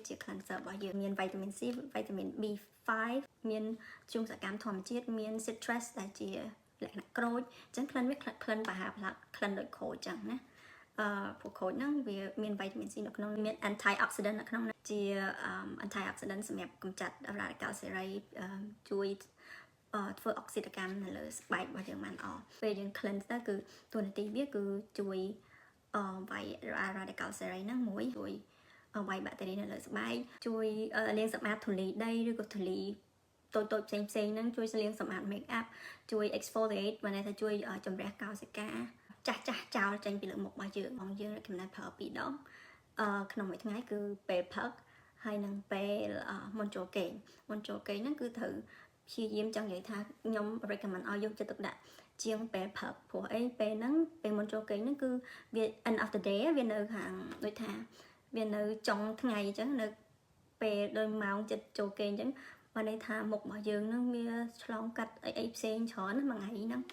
គឺជា cleanser របស់យើងមាន vitamin C, vitamin B5 មានធ្យូងសកម្មធម្មជាតិមាន citrus ដែលជាលក្ខណៈក្រូចអញ្ចឹងក្លិនវាក្លិនប្រហាផ្លាក់ក្លិនដូចក្រូចអញ្ចឹងណាអឺព្រោះក្រូចហ្នឹងវាមាន vitamin C នៅក្នុងមាន antioxidant នៅក្នុងជា antioxidant សម្រាប់កម្ចាត់ radical សេរីជួយធ្វើអុកស៊ីតកម្មនៅលើស្បែករបស់យើងបានល្អពេលយើង cleanse ទៅគឺតួនាទីវាគឺជួយអឺវាយ radical សេរីហ្នឹងមួយជួយវាយបាក់តេរីនៅលើស្បែកជួយលាងសម្អាតធូលីដីឬក៏ធូលីតូចតូចផ្សេងផ្សេងហ្នឹងជួយលាងសម្អាត make up ជួយ exfoliate បានន័យថាជួយជំរះកោសិកាចាស់ចាស់ចោលចេញពីលើមុខរបស់យើងបងយើង recommend ប្រើពីរដងអឺក្នុងមួយថ្ងៃគឺពេលផឹកហើយនឹងពេលមុនចូលគេងមុនចូលគេងហ្នឹងគឺត្រូវព្យាយាមចង់និយាយថាខ្ញុំ recommend ឲ្យយកចិត្តទុកដាក់ជាងពេលផឹកព្រោះអីពេលហ្នឹងពេលមុនចូលគេងហ្នឹងគឺវា end of the day វានៅខាងដូចថាវានៅចុងថ្ងៃអញ្ចឹងនៅពេលដូចម៉ោងចិត្តចូលគេងអញ្ចឹងបានន័យថាមុខរបស់យើងហ្នឹងវាឆ្លងកាត់អីអីផ្សេងច្រើនណាមួយថ្ងៃហ្នឹង។